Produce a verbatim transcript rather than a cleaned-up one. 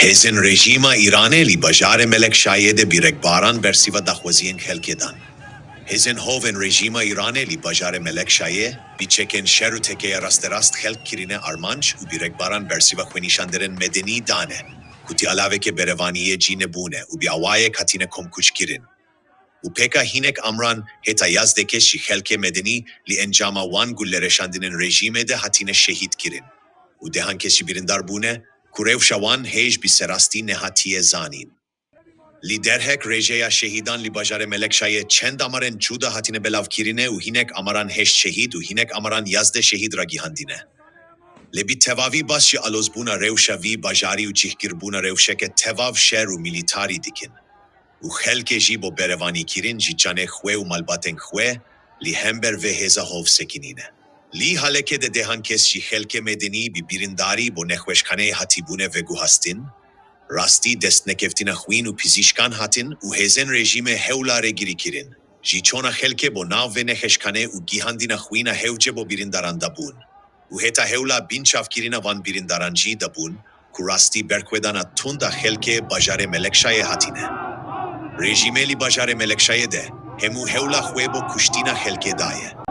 Hêzên rejîma Îranê li bajarê Melekşayê de bi rêkbaran bersiva daxwaziyên xelkê dan. Hêzên hovên rejîma Îranê li bajarê Melekşayê bi çekên şer û tekeya rasterast xelk kirine armanc û bi rêkbaran bersiva xwenîşanderên medenî dane ku ti alaveke berevaniyê cî nebûne û bi awayek hatine komkuj kirin. Û pêka hinek amran heta yazdeh kes jî xelkê medenî li encama wan gullereşandinên rejîmê de hatine şehîd kirin û dehan kes jî birîndar bûne ku rewşa wan hêj bi serastî nehatiye zanîn. Li derheq rêjeya şehîdan li bajarê Melekşayê çend amarên cuda hatine belavkirine û hinek amaran heşt şehîd û hinek amaran yazdeh şehîd ragihandine. Lê bi tevavî bas ji alozbûna rewşa vî bajarî û cihgirbûna rewşeke tevav şer û milîtarî dikin. Û xelkê jî bo berevanîkirin ji canê xwe û malbatên xwe li hember vê hêza hov sekinîne. Li halekê de dehan kes jî xelkê medenî bi birîndarî bo nexweşxaneyê hatîbûne veguhastin, rastî destnekeftina xwîn û pizîşkan hatin û hêzên rejîmê hewla rêgirî kirin. Ji çona xelkê bo nav vê nexweşxanê û gihandina xwîna hewce bo birîndaran dabûn û heta hewla binçavkirina van birîndaran jî dabûn ku rastî berxwedana tunda xelkê bajarê Melekşayê hatine. Rejîmê li bajarê Melekşayê de hemû hewla xwe bo kuştina xelkê daye.